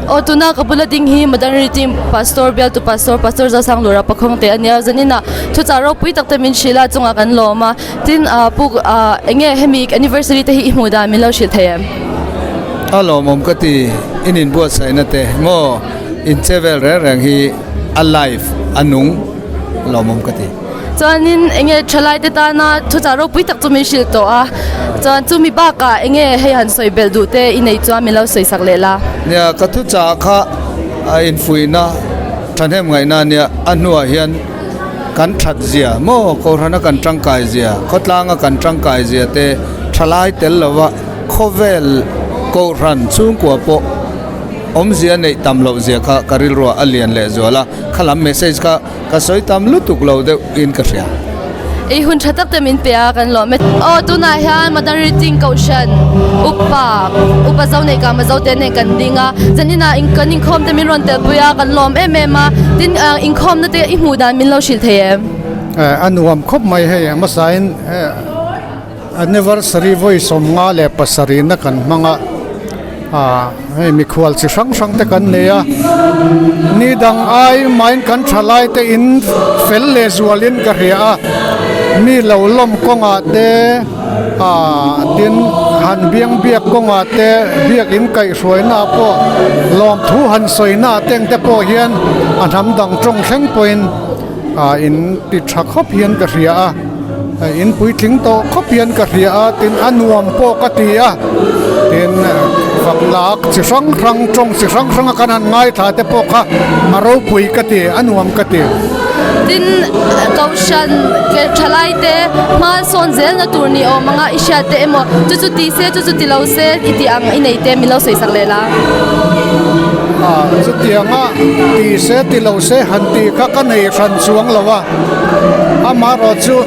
Aw tuna ka bula ding hi Modern Team Pastor bialtu Pastor Pastor Zosang Lura Pakhawng te ania zanin ah thuchah ropui tak te min hrilh a chungah kan lawm a tin ah pu ah enge hemi anniversary te hi i hmuh dan min lo hrilh thei em? A lawmawm ka ti in inbuatsaihna te maw in che vel reng reng hi a live a nung lawmawm ka ti. Chuanin enge thalai te tana thuchah ropui tak chu min hrilh tawh a, chuan chumi bakah enge hei han sawi belh duh te i nei chuan min lo sawi sak leh la. Nia, ka thuchah kha a infuihna thahnem ngaihna a nia, a hnuah hian kan that zia maw Kohhrana kan tangkai zia, khawtlanga kan tangkai zia te thalai tel lova khawvel Kohhran chhungkua pawh awmzia neih tam loh zia kha ka rilruah a lian leh zual a, khalam message kha Ka sawi tam lutuk lo deuh in ka hria. Ei hun tha tak te min pe a kan lawm e. Aw tunah hian Madari Ting Kohhran upa upa zo nei ka Mazo te nen kan ding a zaninah in kan inkhawm te min rawn tel pui a kan lawm em em a tin inkhawmna te i hmuh dan min lo hrilh thei em? A nuam khawp mai hei hmasain Anniversary vawi 57 na kan hmang a, ah hei mikhual chi hrang hrang te kan nei a, ni dang ai main kan tha lai te in fel leh zual in ka hria a, mi lo lawm kawngah te ah tin han biang biak kawngah te biak in kaihhruai na pawh lawmthu han sawi na te ang te pawh hian a hnam dang tawng thleng pawhin ah in ti tha khawp hian ka hria a. In puitling tawh khawp hian ka hria a, tin a nuam pawh ka ti a, tin vaklak chi hrang hrang tawng chi hrang hrang a kan han ngaithla te pawh kha a ropui ka ti, a nuam ka ti. Tin Kohhran ke thalai te hma sawn zel na tur ni awm anga i hriat te emaw chu chu ti se chu chu ti lo se i tih ang i nei te min lo sawi sak leh la. Chutianga ti se ti lo se han tih kha ka nei hran chuang lo a. Amaherawh chu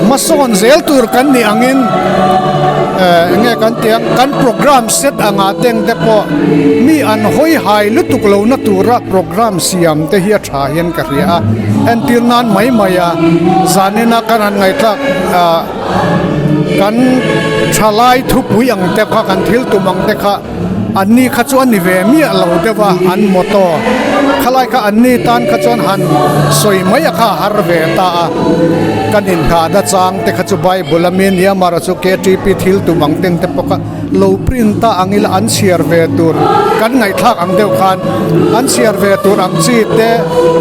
hmasawn zel tur kan nih angin eng nge kan tih ang kan program set angah te ang te pawh mi an hawi hai lutuk lohna tura program siam te hi a tha hian ka hria a entir nan mai mai a zanina kan han ngaihthlak kan thalai thupui ang te kha kan thil tum ang te kha. Anni kha chu a ni ve miah lo deuh a, an motto khalai kha anni tan kha chuan han sawi mai a kha a har ve ta a, kan inngahna chang te kha chu Bible a mi ania mara chu KTP thil tum ang teng te pawh kha lo print a ang ila an chhiar ve tur kan ngaihthlak ang deuh khan an chhiar ve tur ang chi te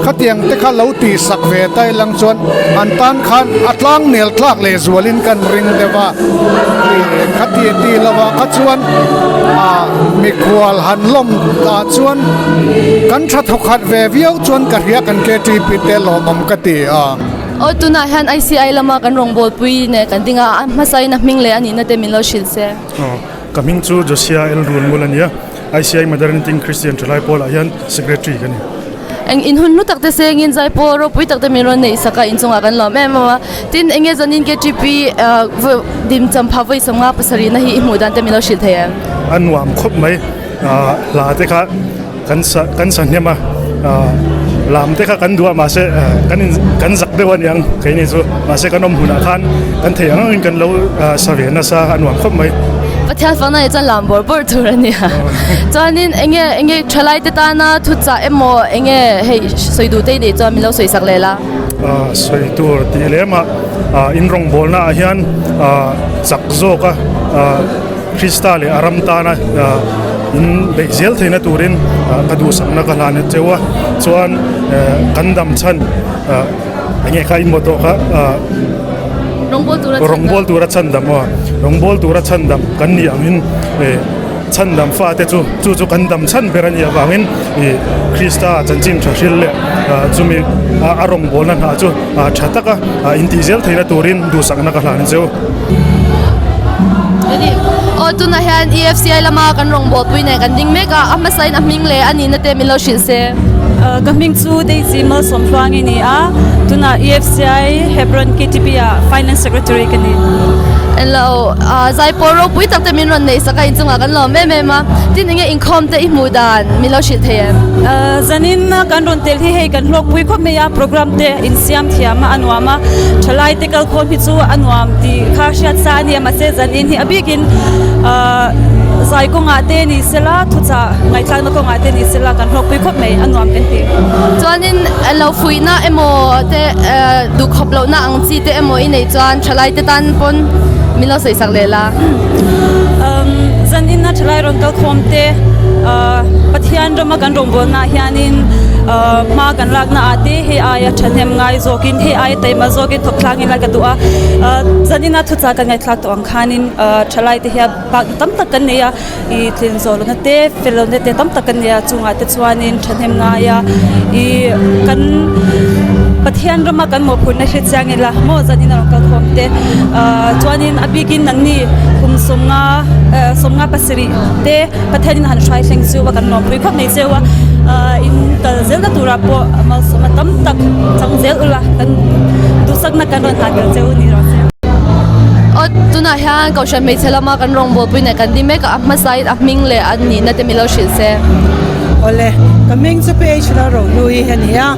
khatiang te kha lo tihsak ve ta ilang chuan an tan khan a tlang nel tlak leh zualin kan ring deuh a. Khati ti lovah kha chuan ah mikhual han lawm ah chuan kan tha thawkhat ve viau chuan ka hria kan KTP te lawmawm ka ti a. Aw tunah hian ICI lama kan rawngbâwl pui nen kan ding a, a hmasain a hming leh a nihna te min lo hrilh se. Aw ka hming chu Josiah El Runmul a nia. ICI Modernity Christian Thalai Pawlah hian Secretary ka ni. Eng in hun hlu tak te sengin zai pawh ropui tak te min rawn neih sak a inchungah kan lawm em em a. Tin enge zanin KTP dim champha vawi 57 na hi i hmuh dan te min lo hrilh thei em? A nuam khawp mai hla te kha kan sa kan sa hnem a lam te kha kan duh a mahse kan in kan zak deuh a niang keini chu mahse kan awm hunah khan kan thei ang angin kan lo sa ve nasa a nuam khawp mai. Pathian fana hi chuan lam bawrh bawrh tur a nia. Chuanin enge enge thalai te tana thuchah emaw enge hei sawi duh te i neih chuan min lo sawi sak leh la. Sawi tur tih lem a in rawngbawlna ah hian chak zawk a Krista leh a ram tana in beih zel theihna turin ka duhsakna ka hlan cheu a chuan kan dam chhan enge kha in mawtawh kha Rawngbawl tura chhandam aw rawngbawl tura chhandam kan nih angin chhandam fate chu chu chu kan dam chhan ber a nih avangin ih Krista chanchin tha hril leh chumi a rawngbawlna hna chu tha taka intih zel theihna turin duhsakna ka hlan cheu. Aw tunah hian EFCI lama kan rawngbawlpui nen kan ding mek a, a hmasain a hming leh a nihna te min lo hrilh se. Ka hming chu Daisy Malsawmhluangi a ni a, tunah EFCI Hebron KTP ah Finance Secretary ka ni. Englo, zaipawl ropui tak te min rawn neih sak a, inchungah kan lawm em em a, tin enge inkhawm te i hmuh dan min lo hrilh thei em? Zanin kan rawn tel hi hei kan hlawkpui khawp mai a, program te insiam thiam a a nuam a, thalai te kalkhawm hi chu a nuam tih kha hriat sa a nia mahse zanin hi a bikin. Zai kawngah te ni sela, thuchah ngaihthlakna kawngah te ni sela kan hlawkpui khawp mai, a nuam kan ti. Chuanin lo fuihna emaw te duhkhawp lohna ang chi te emaw i neih chuan thalai te tan pawn min lo sawisak leh la. Zan ina thalai rawn kal khawm te Pathian rama kan rawngbawlnaah hianin hma kan lakna ah te hei aia thahnem ngai zawkin hei aia taima zawkin thawk thlak ila ka duh a. Zan ina thuchah kan ngaihthlak tawh ang khanin thalai te hian bak tam tak kan nei a. I tlin zawh lohna te fel lohna te tam tak a nia chungah te chuanin thahnem ngai a i kan Pathian rama kan mawhphurhna hre chiang ila maw zanin a rawn kal khawm te ah chuanin a bikin nangni kum sawmnga eh sawmnga pasarih te Pathianin a han hrai thleng chu a kan lawmpui khawp mai cheu a ah in kal zelna turah pawh malsawmna tam tak chang zel ula kan duhsakna kan rawn hah tel cheu ni rawh se. Aw tunah hian Kohhran hmeichhe lama kan rawngbawlpui nen kan ding mek a, a hmasain a hming leh a nihna te min lo hrilh se. Awle, ka hming chu PH Lalrohlui a ni a,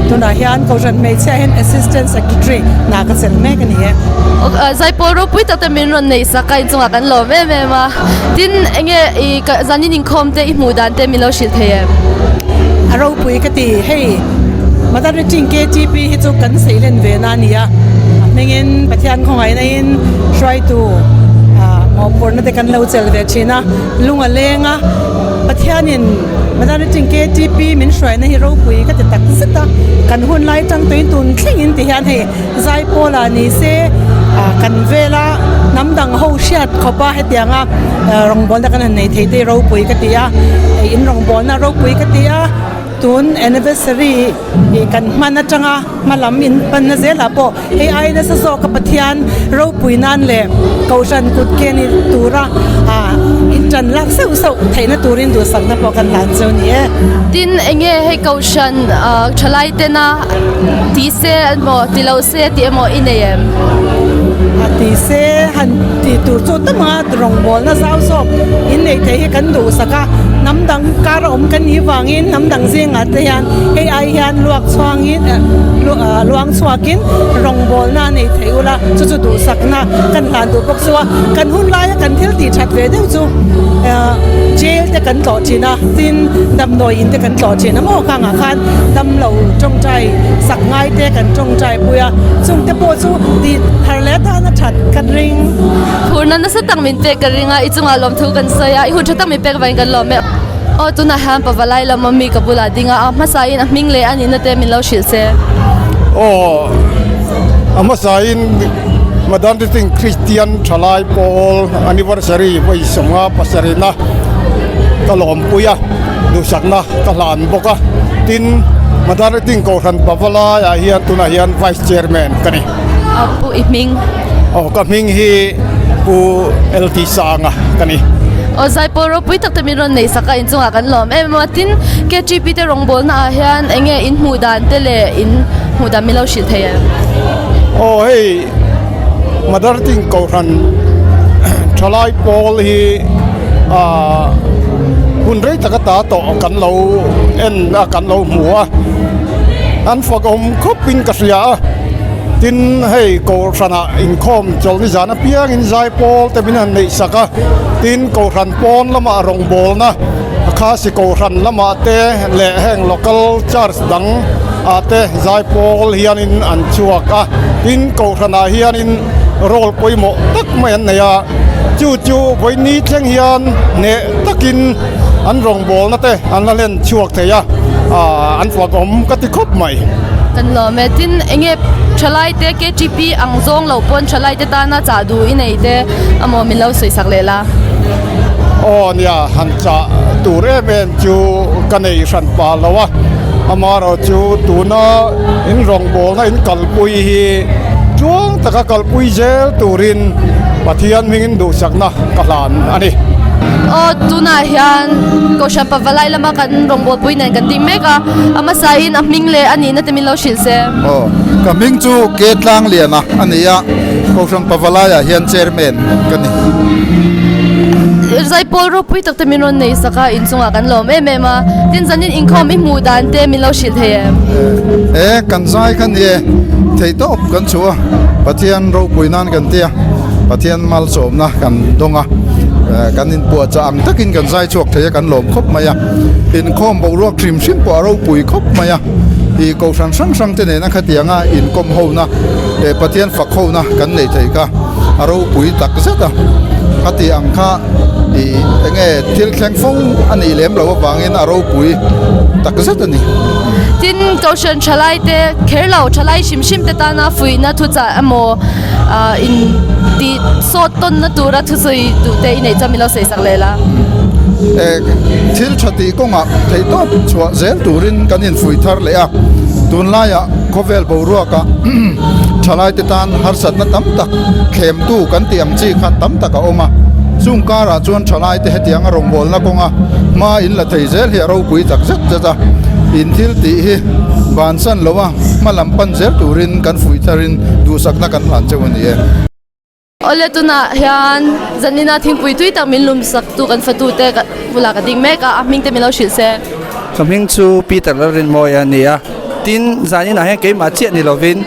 tunah hian Kohhran hmeichhiah hian Assistant Secretary hna ka chelh mek a ni e. Aw Zaipawl ropui tak te min rawn neih sak a, inchungah kan lawm em em a. Tin, enge i zanin inkhawm te i hmuh dan te min lo hrilh thei em? A ropui ka ti, hei Mother Reaching KTP hi chu kan seilen ve na a ni a, a hmingin Pathian khawngaihna in hruaitu mawhphurhna te kan lo chelh ve thin a, lung a leng a, Pathianin Mother Reaching KTP min hruaina hi ropui ka ti tak zet a, kan hun lai tang tuin tun thlengin ti hian hei Zaipawl ah ni se kan vela hnam dang ho hriat khawp a hetianga rawngbawlna kan han nei thei te hi ropui ka ti a, in rawngbawlna ropui ka ti a, tun anniversary kan hman atanga hma lam in panna zelah pawh hei ai nasa zawka Pathian ropui nan leh Kohhran kut ke ni tura in tan lak sauh sauh theihna turin duhsakna pawh kan hlan chu a ni e. Tin enge hei Kohhran thalai tena Ti se emaw ti lo se tih emaw i nei em? A ti se han tih tur chu tam anga rawngbawlna zau zawk in neih theih hi kan duhsak a, hnam dang kar a awm kan nih vangin hnam dang zingah te hian hei ai hian luak chhuangin luang chhuakin rawngbawlna a nei theih ula chu chu duhsakna kan hlan duh bawk chu a, kan hun laia kan thil tih that ve deuh chu jail te kan tlawh thin a tin damdawi in te kan tlawh thin a maw khangah khan damlo tawngtai sak ngai te kan tawngtai pui a, chung te pawh chu tih thar leh atana that kan ring. Phurna nasa tak min pek ka ring a, i chungah lawmthu kan sawi a, i hun tha tak min pek avangin kan lawm e. Aw tunah hian Pavalai lama mi ka bulah ding a, a hmasain a hming leh a nihna te min lo hrilh se. Aw a hmasain Madan Riting Kristian Thalai Pawl Anniversary vawi 57 na ka lawmpui a. Duhsakna ka hlan bawk a, tin Madariting Kohhran Pavalaiah hian tunah hian Vice Chairman ka ni. A pu i hming? Aw ka hming hi Pu LT Sanga ka ni. Aw Zaipawl ropui tak te min rawn neih sak a inchungah kan lawm em em a, tin KTP te rawngbawlna ah hian eng nge in hmuh dan te leh in hmuh dan min lo hrilh thei em? Aw hei Madariting Kohhran Thalai Pawl hi ah hun rei taka ta tawh kan lo en a kan lo hmu a an fak awm khawp in ka hria a tin hei kohhranah inkhawm chawlhni zan apiangin zaipawl te min han neih sak a tin kohhran pawn lamah rawngbawlna khasi kohhran lamah te leh heng local church dang ah te zaipawl hianin an chhuak a tin kohhranah hianin role pawimawh tak mai an nei a. Chu chu vawiin thleng hian hneh takin an rawngbawlna te an la hlen chhuak thei a, an fak awm ka ti khawp mai. Kan lawm e, tin enge thalai te KTP ang zawng loh pawn thalai te tana chah duh i nei te amaw min lo sawi sak leh la. Aw nia, han chah tur em em chu ka nei hran pah lo a, amaherawh chu tuna in rawngbawlna in kalpui hi chuang taka kalpui zel turin Pathian hmingin duhsakna ka hlan a ni. Aw, tunah hian Kohhran Pavalai lama kan rawngbawlpui nen kan ding mek a, a hmasain a hming leh a nihna te min lo hrilh se. Aw, ka hming chu Ke Tlangliana a ni a, Kohhran Pavalaiah hian Chairman ka ni. Zaipawl ropui tak te min rawn nei sak a, inchungah kan lawm em em a, tin zanin inkhawm i hmuh dan te min lo hrilh thei em? E, kan zai kha ni e, theihtawp kan chhuah a, Pathian ropui nan kan ti a, Pathian malsawmna kan dawng a. Kan inpuahchah ang takin kan zai chhuak thei a, kan lawm khawp mai a. Inkhawm boruak hrim hrim pawh a ropui khawp mai a. Ih kohhran hrang hrang te nena khatianga inkawm hona leh Pathian fak hona kan nei thei kha a ropui tak zet a. Khati ang kha ih enge thil thleng fo a nih lem loh avangin a ropui tak zet a ni. Tin, kohhran thalai te kher lo, thalai hrim hrim te tana fuihna thuchah emaw in tih sawt tawnna tura thusawi duh te i neih chuan min lo sawi sak leh la. Thil tha tih kawngah theihtawp chhuah zel turin kan infuih thar leh a, tunlaiah khawvel boruakah thalaite tan harsatna tam tak thlemtu kan tih ang chi kha tam tak a awm a, chung karah chuan thalaite hetianga rawngbawlna kawnga hma in la thei zel hi a ropui tak zet zet a, in thil tih hi bansan loa hma lam pan zel turin kan fuih tharin duhsakna kan hlan cheu a ni e. Awle tunah hian zanina thingpui tui tak min lum sak tu kan fatu te bulah ka ding mek a, a hming te min lo hrilh se. Ka hming chu Peter Lalrinmawia a ni a, tin zaninah hian keimah chiah ni lovin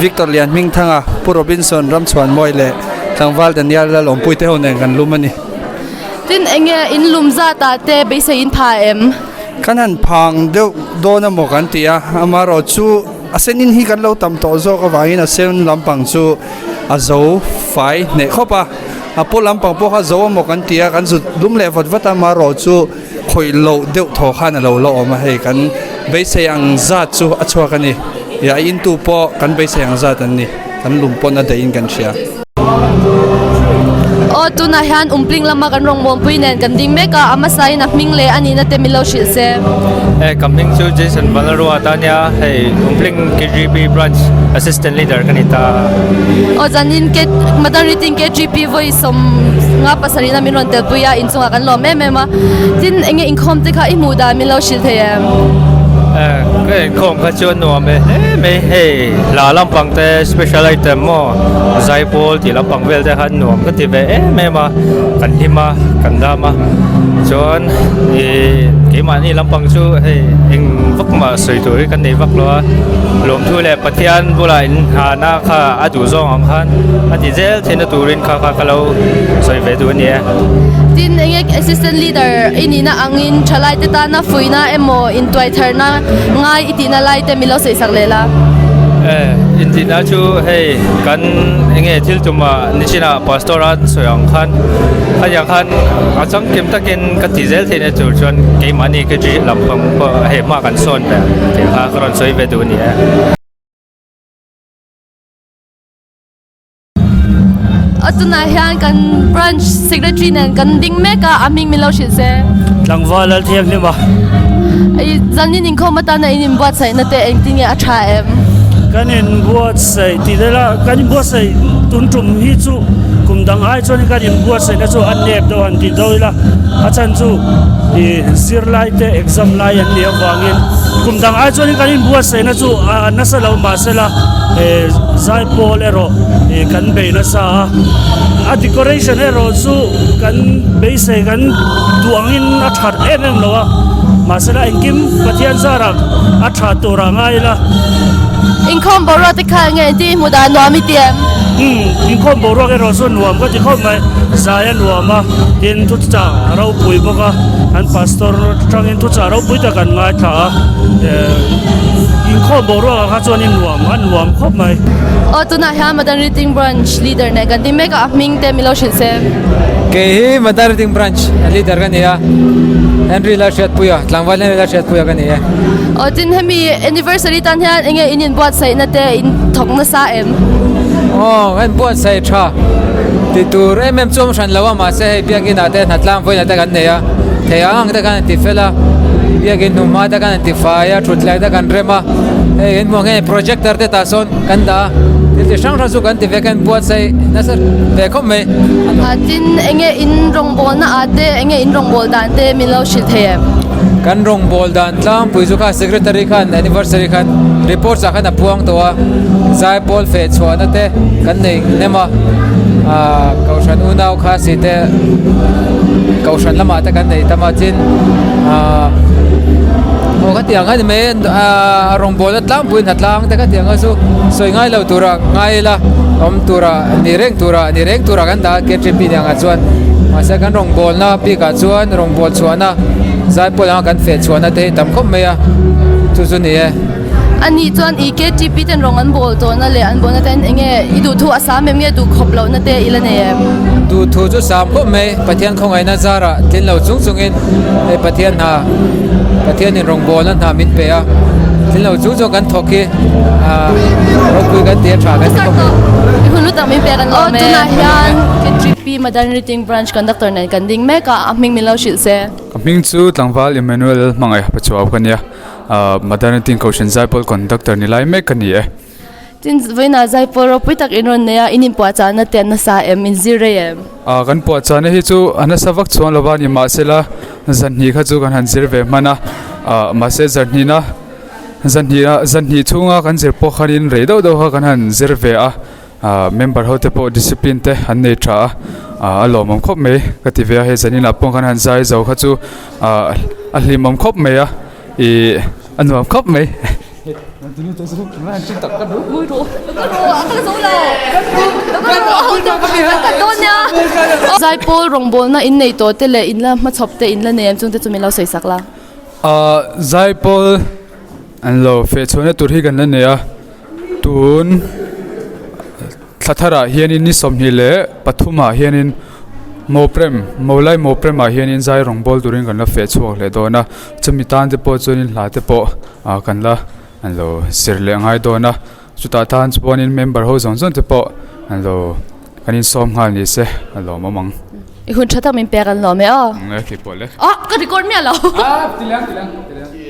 Victor Lianhmingthanga, Pu Robinson Ramchhuanmawi leh Tlangval Daniel Lalawmpui te ho nen kan lum a ni. Tin enge in lum zat ah te beisei in pha em? Kan han phang deuh dawn emaw kan ti a, amaherawh chu a sen in hi kan lo tam tawh zawk avangin a sen lampang chu a zo fai hneh khawp a, a paw lampang pawh kha zo emaw kan ti a, kan zut lum leh vat vat a, amaherawh chu khawih loh deuh thaw khan a lo la awm a, hei kan beisei ang zat chu a chhuak a ni, a intu pawh kan beisei ang zat an ni, kan lum pawn a daih in kan hria. Aw tunah hian umpling lama kan rawngbawmpui nen kan ding mek a, a hmasain a hming leh a nihna te min lo hrilh se. Hei ka hming chu Jason Vanlalruat a nia, hei umpling KGP branch assistant leader ka ni ta. Aw zanin K Mother Reading KGP vawi 57 na min rawn telpui a, inchungah kan lawm em em a, tin enge inkhawm te kha i hmuh dan min lo hrilh thei em? Ka inkhawm kha chu a nuam e hle mai, hei hla lampang te special item maw zaipawl tih lampang vel te khan nuam ka ti ve em em a, kan hlim a kan dam a chuan ih keimahni lampang chu hei eng vak mah sawi tur hi kan nei vak lo a, lawmthu leh Pathian bulah in hahna kha a duh zawng ang khan a ti zel theihna turin kha kha ka lo sawi ve duh a ni e. Tin enge assistant leader i nihna angin thalai te tana fuihna emaw intuaitharna ngai i tihna lai te min lo sawi sak leh la. Intihna chu hei kan enge thil tumah nichinah pastor a sawi ang khan khatiang khan a changkim takin ka ti zel theihna tur chuan keimahni ka ji lampang pawh hei hma kan sawn ve tih kha ka rawn sawi ve duh a ni e. A tunah hian kan branch secretary nen kan ding mek a, a hming min lo hrilh se. Tlangval Lalthianghlim a. I zanin inkhawm atana in inbuatsaihna te engtin nge a tha em? Kan inbuatsaih tih daih la, kan inbuatsaih tun tum hi chu kum dang ai chuan kan inbuatsaihna chu a nep deuh han tih deuh ila, a chhan chu ih zirlai te exam lai an nih avangin kum dang ai chuan kan inbuatsaihna chu a nasa lo mahsela eh zaipawl erawh ih kan bei nasa a, a decoration erawh chu kan beisei kan duh angin a that em em lo a, mahsela engkim Pathian zarah a tha tur a ngai ila. Inkhawm boruak te kha enge engtin i hmuh dan nuam i ti em? Umm inkhawm boruak erawh chu nuam ka ti khawp mai, zai a nuam a, tin thuchah a ropui bawk a, an pastor atangin thuchah ropui tak an ngaithla a, eh inkhawm boruak ah kha chuan i nuam a nuam khawp mai. Aw tunah hian Madan Riting Branch leader nen kan ti mek a, a hming te min lo hrilh se. Kei hi Madan Riting Branch leader ka ni a, Henry Lalhriatpuia, tlangval Henry Lalhriatpuia ka ni e. Aw tin hemi anniversary tan hian enge in inbuatsaihna te in thawk nasa em? Aw kan inbuatsaih tha ti tur em em chu awm hran lo a mahse hei biakin ah te hnatlang vawiin ah te kan nei a, thei ang ang te kan inti fel a, biakin hnuhma te kan inti fai a, thutthleng te kan rem a, hei in hmuh ang hian projector te tah sawn kan dah a, thil chi hrang hrang chu kan ti ve kan inbuatsaih nasa ve khawp mai. Tin enge in rawngbawlna ah te enge in rawngbâwl dan te min lo hrilh thei em? Kan rawngbâwl dan tlangpui chu kha secretary khan anniversary khan reports ah khan a puang tawh a, zaipawl feh chhuahna te kan nei hnem a, aaa kohhran unau kha si te kohhran lamah te kan nei tam a tin aaa aw ka tih ang a ni mai aaa rawngbâwlna tlangpui hnatlang te ka tih ang a chu sawi ngai lo tura ngai ila awm tura ni reng tura ni reng tura kan dah a KTP ni angah chuan. Mahse kan rawngbawlna bikah chuan rawngbâwl chhuahna zaipawl anga kan feh chhuahna te hi tam khawp mai a, chu chu ni e. A nih chuan i KTP ten rawng an bawl tawhna leh an bawlna ten eng nge i duhthu a sam em nge duh khawp lohna te i la nei em? Duhthu chu sam khawp mai, Pathian khawngaihna zarah tlin lo chung chungin hei Pathian hna, Pathianin rawngbawlna hna min pe a, tlin lo chung chung kan thawk hi ropui kan ti a tha kan ti khawp mai. I hun lutak min pek an lawm e. Tunah hian KTP Madan Riting Branch Conductor nen kan ding mek a, a hming min lo hrilh se. Ka hming chu tlangval Emmanuel hmangaih Pachuau ka nia. Madanati Kohhran Zaipawl Conductor ni lai mek ka ni e. Tin, vawiinah Zaipawl ropui tak in rawn nei a, in inpuahchahna te an nasa em, in zir rei em? Kan puahchahna hi chu a nasa vak chuang lo va ni, mahsela zanhnih kha chu kan han zir ve hman a, mahse zarhnihna zanhnihah zanhnih chhunga kan zir pawh khanin rei deuh deuh kha kan han zir ve a, member ho te pawh discipline te an nei tha a, a lawmawm khawp mai ka ti ve a, hei zaninah pawh kan han zai zo kha chu a hlimawm khawp mai a. I a nuam khawp mai. Zaipawl rawngbawlna in nei tawh te leh in la hmachhawp te in la nei em chung te chu min lo sawi sak la. Zaipawl an lo feh chhuahna tur hi kan la nei a, tun thla tharah hianin ni 23 ah hianin Mawprem, Mawlai Mawprem ah hianin zai rawngbâwl turin kan la feh chhuak leh dawn a, chumi tan te pawh chuanin hla te pawh ah kan la an lo zir leh ngai dawn a, chutah tan chuanin member ho zawng zawng te pawh an lo kan insawm nghal ni se a lawmawm ang. I hun tha tak min pek an lawm e aw. Eng e tih pawh le. Ah ka record miah lo. Ah ti liang ti liang ti liang.